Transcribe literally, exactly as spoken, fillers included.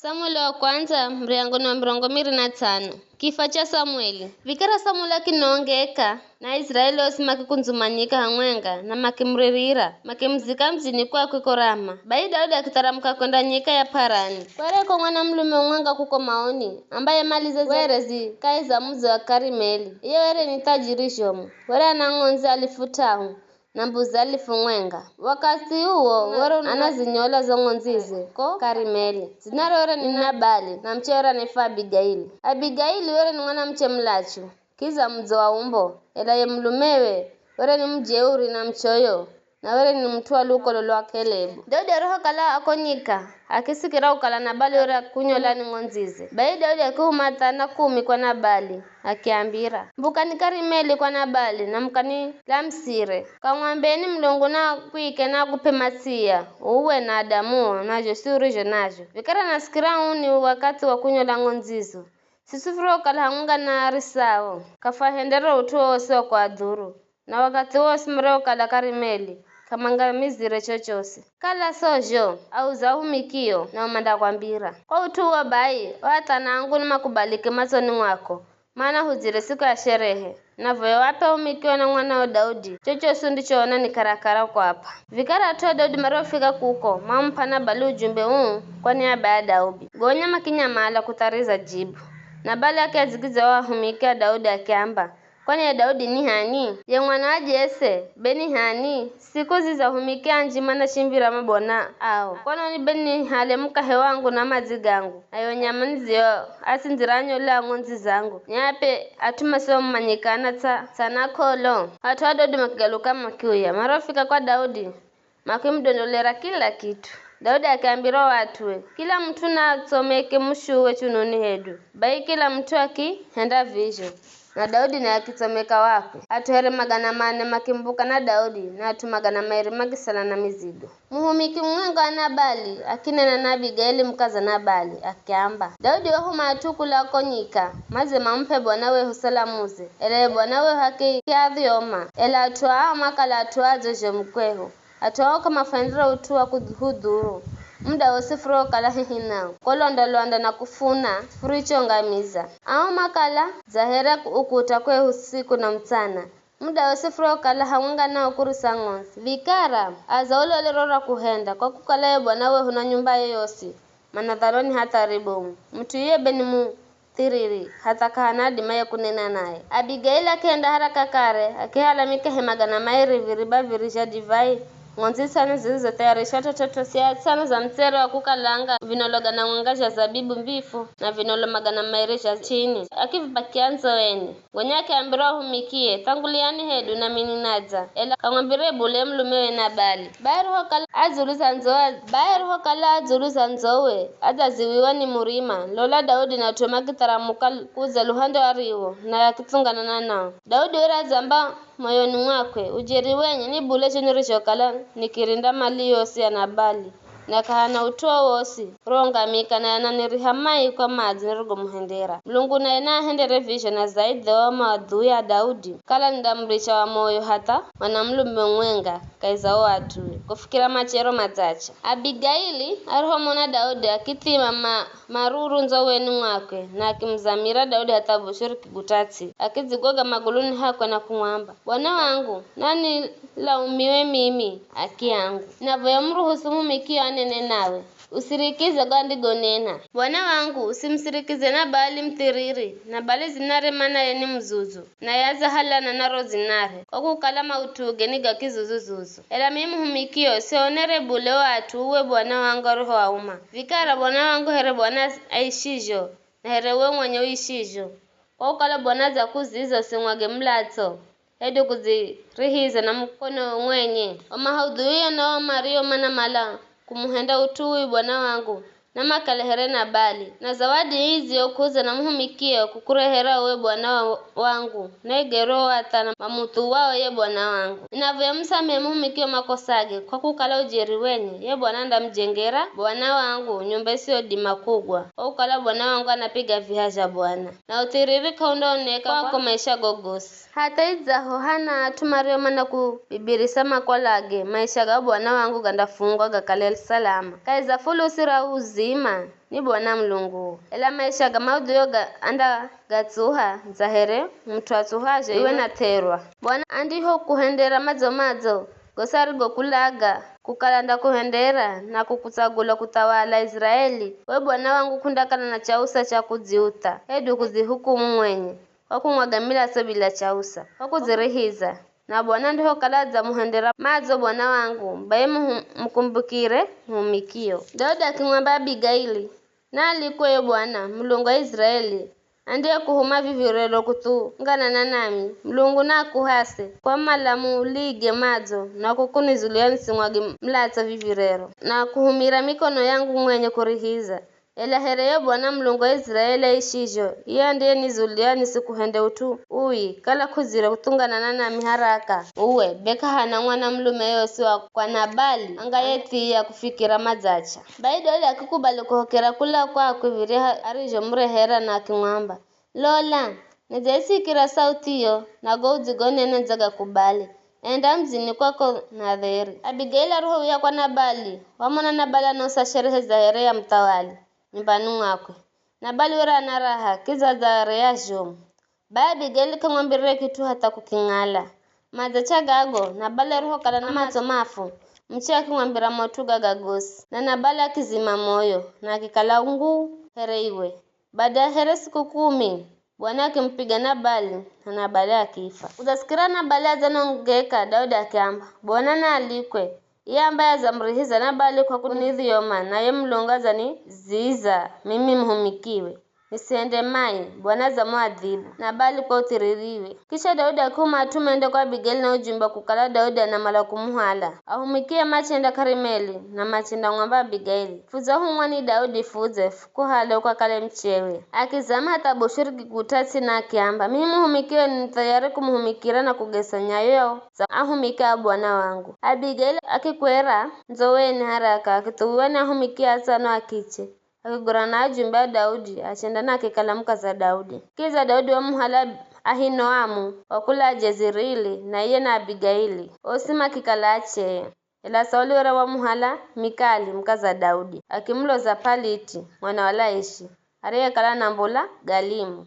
Samueli wa kwandza, muryango ni wa mirongo miri na tsano. Kifa cha Samueli. Vikara Samueli akinongeka, na Aisiraeli osi makikundzumanyika hamwenga, na makimuririra, makimuzika mudzini kwakwe ko Rama. Bai Daudi akitharamuka kwenda nyika ya P'arani. Kwereko mwana mulume umwenga kuko Maoni, ambaye malize were zi kahi za mudzi wa Karimeli. Iye were ni thajiri zhomu, were ana ng'ondzi alifu t'ahu, na mbuzi alifu mwenga. Wakathi uwo were una- anazinyola zo ng'ondzize ko Karimeli. Dzinare were ni Nabali, na muchewe were anaifwa Abigaili. Abigaili were ni mwanamuche mulachu, kiza mudzo wa umbo, ela ye mulumewe were ni mujeuri na muchoyo, na were ni mut'u wa lukolo lwa Kelebu. Daudi arihokala akonyika, akisikira kukala Nabali were akunyola ni ng'ondzize. Bai Daudi akihuma thana kumi kwa Nabali, akiambira, "Mbukani Karimeli kwa Nabali, na mukanilamisire. Kamwambeni Mulungu naakwike na akup'e masia, uwe na adamuo, na zhosi urizho nazho. Vikara nasikira uu ni wakathi wa kunyola ng'ondzizo. Siswi furihokala hamwenga na arisao, k'afwahendere ut'u wowosi wa kuadhuru. Na wakathi wosi murihokala Karimeli, k'amwangamizire chochosi. Kala so zho, auza ahumikio, nao mandakwambira. Kwa ut'u uwo bai, o athana angu nimakubalike matsoni mwako, mana hudzire siku ya sherehe. Na voya wap'e ahumikio na mwanao Daudi, chochosi undichoona ni karakara kwap'a." Vikara at'u a Daudi mariofika kuko, mamup'a Nabali ujumbe uu kwa niaba ya Daudi. Gonya makinyamala kuthariza jibu. Nabali akiadzigidzya o ahumiki a Daudi akiamba, "Kwani ye Daudi ni h'ani? Ye mwana wa Jese be ni h'ani? Siku ziza ahumiki anji manashimbira mabwana ao. Kwanoni be nihale mukahe wangu na madzi gangu, na yo nyama nidziyo asindzira anyola ng'ondzi zangu, niap'e at'u masiomumanyikana tsa, tsana k'olo?" At'u a Daudi makigaluka makiuya. Marofika kwa Daudi, makimudondolera kila kit'u. Daudi akiambira o at'ue, "Kila mut'u naatsomeke mushuwe chununi hedu." Bai kila mut'u akihenda vizho, na Daudi naye akitsomeka wakwe. At'u here magana mane makimbuka na Daudi, na at'u magana mairi makisala na mizigo. Muhumiki mumwenga wa Nabali akinena na Abigaili mukaza Nabali, akiamba, "Daudi wahuma at'u kula ko nyika, madze mamup'e bwana wehu salamuze, ela ye bwana wehu akiadhioma, ela at'u aa makala at'u adzo zhomu kwehu. At'u ao k'amafwendera ut'u wa kuhudhuru. Muda wosi furihokala hehi nao, ko lwanda-lwanda na kufuna, furichongamiza. Ao makala dza here ukuta kwehu siku na mutsana. Muda wosi furihokala hamwenga nao kurisa ng'ondzi. Vikara, aza ulolero ra kuhenda, kwa kukala ye bwana wehu na nyumbaye yosi, mana dhaloni hatha ribomu. Mut'u iye be ni mu thiriri, hatha k'ahana adimaye kunena naye." Abigaili akihenda haraka kare, akihala mikahe magana mairi, viriba viri zha divai, ng'ondzi tsano zirizothayarishwa t'ot'ot'o, siya tsano za mutsere wa kukalanga, vinolo gana mwenga zha zabibu mbifu, na vinolo magana mairi zha chini, akivipakia nzoeni. Gonya akiambira ahumikie, "Thanguliyani hedu, nami ninadza." Ela k'amwambire bule mulumewe Nabali. Bai arihokala adzuluza ndzo-, bai arihokala adzuluza ndzowe, adzaziwiwa ni murima, lola Daudi na at'ue makitharamuka kudza luhande wa riwo, naye akitsungana na nao. Daudi were adzamba moyoni mwakwe, "Ujeri wenye ni bule zho nirizhokala nikirinda mali yosi ya Nabali, na k'ahana ut'u wowosi urongamika, naye ananiriha mai kwa madzi nirigomuhendera. Mulungu naye naahendere vizho na zaidhi o maadhui a Daudi, kala nindamuricha wa moyo hatha mwanamulume mumwenga kahi za o at'ue, kufikira machero madzacha." Abigaili arihomona Daudi akithima ma-, maruru ndzoweni mwakwe, na akimuzamira Daudi hatha v̱ushu rikiguta ts'i, akidzigoga maguluni hakwe na kumwamba, "Bwana wangu, nanilaumiwe mimi, haki yangu. Navoya umuruhusu muhumikio anene nawe, usirikize go andigonena. Bwana wangu, usimusirikize Nabali muthiriri, Nabali dzinare mana ye ni muzuzu, naye adzahalana na ro dzinare, kwa kukala maut'uge ni ga kizuzu-zuzu. Ela mimi muhumikio, sionere bule o at'u uwe bwana wangu arihoauma. Vikara bwana wangu here Bwana aishizho, na here uwe mwenye uishizho, kwa kukala Bwana adzakuziza usimwage mulatso, hedu kudzirihiza na mukono mwenye. O mahaudhuio nao mario manamala kumuhenda ut'u uwi bwana wangu, namakale here Nabali. Na zawadi ii idziyokuza na muhumikio kukurehera uwe bwana wa-, wangu, naigerwe o athana mamuthuwao ye bwana wangu. Ninavoya musamehe muhumikio makosage, kwa kukala ujeri wenye, ye Bwana andamujengera bwana wangu nyumba isiyodima kugwa, kwa kukala bwana wangu anapiga viha zha Bwana. Na uthiriri k'aundaoneka kwako maisha gogosi. Hatha idzaho hana at'u mario manakubibirisa makwalage, maisha ga bwana wangu gandafungwa gakale salama. Kahi za fulusi ra uzi, Ima, ni Bwana Mulungu. Ela maisha ga maudhuyo ga, andagatsuha dza here mut'u atsuhazho iwe na therwa. Bwana andihokuhendera madzo-madzo, gosi arigokulaga kukala ndakuhendera na kukutsagula kuthawala Iziraeli, we Bwana wangu k'undakala na chausa cha kudziutha, hedu kudzihukumu mwenye, kwa kumwaga milatso bila chausa, kwa kudzirihiza. Na Bwana ndihokala adzamuhendera madzo Bwana wangu, baye muhu-, mukumbukire muhumikio. Daudi akimwamba Abigaili, "Naalikwe yo Bwana, Mulungu wa Iziraeli, andiyekuhuma vivi rero kuthunganana nami. Mulungu naakuhase, kwa malamulige madzo, na kukunizulia nisimwage mlatso vivi rero, na kuhumira mikono yangu mwenye kurihiza. Ela here yo Bwana Mulungu wa Iziraeli aishizho, iye andiyenizulia nisikuhende ut'u ui, kala k'udzire kuthunganana nami haraka, uwe be k'ahana mwanamulume yosi wa kwa Nabali angayethia kufikira madzacha." Bai Daudi akikubali kuhokera kula kwakwe viryahu arizhomurehera na akimwamba, "Lola, nidzaisikira sauthiyo, na go udzigonena nidzagakubali. Enda mudzini kwako na dheri." Abigaili arihouya kwa Nabali, wamona Nabali anausa sherehe za here ya muthawali nyumbani mwakwe. Nabali were ana raha, kidza dza areya zhomu. Bai Abigaili k'amwambirire kit'u hatha kuking'ala. Madzacha gago, Nabali arihokala na matso mafu, muche akimwambira maut'u gaga gosi. Na Nabali akizima moyo, na akikala nguu here iwe. Bada ya here siku kumi, Bwana akimupiga Nabali, na Nabali akifa. Kudzasikira Nabali adzanongeka, Daudi akiamba, "Bwana naalikwe, iye ambaye adzamurihiza Nabali kwa kunidhioma, naye Mulungu adzaniziza mimi muhumikiwe, nisihende mai, Bwana adzamuadhibu Nabali kwa uthiririwe." Kisha Daudi akihuma at'u mende kwa Abigaili na ujumbe wa kukala Daudi anamala kumuhala, ahumikie machenda Karimeli, na machendamwamba Abigaili, "Fudzahumwa ni Daudi fudze, fukuhale ukakale muchewe." Akizama hatha boshori kikut'a ts'i na akiamba, "Mimi muhumikiwe ni thayari kumuhumikira na kugesa nyayo za ahumiki a bwana wangu." Abigaili akikwera ndzoweni haraka, akithuwiwa ni ahumiki atsano a kiche, akigwirana na ajumbe a Daudi, achenda na akikala mukaza Daudi. Kidza Daudi wamuhala Ahinoamu wa kula Jezirili, na iye na Abigaili, osi makikala achee. Ela Sauli were wamuhala Mikali, mukaza Daudi, akimuloza Paliti, mwana wa Laishi, ariyekala anambola Galimu.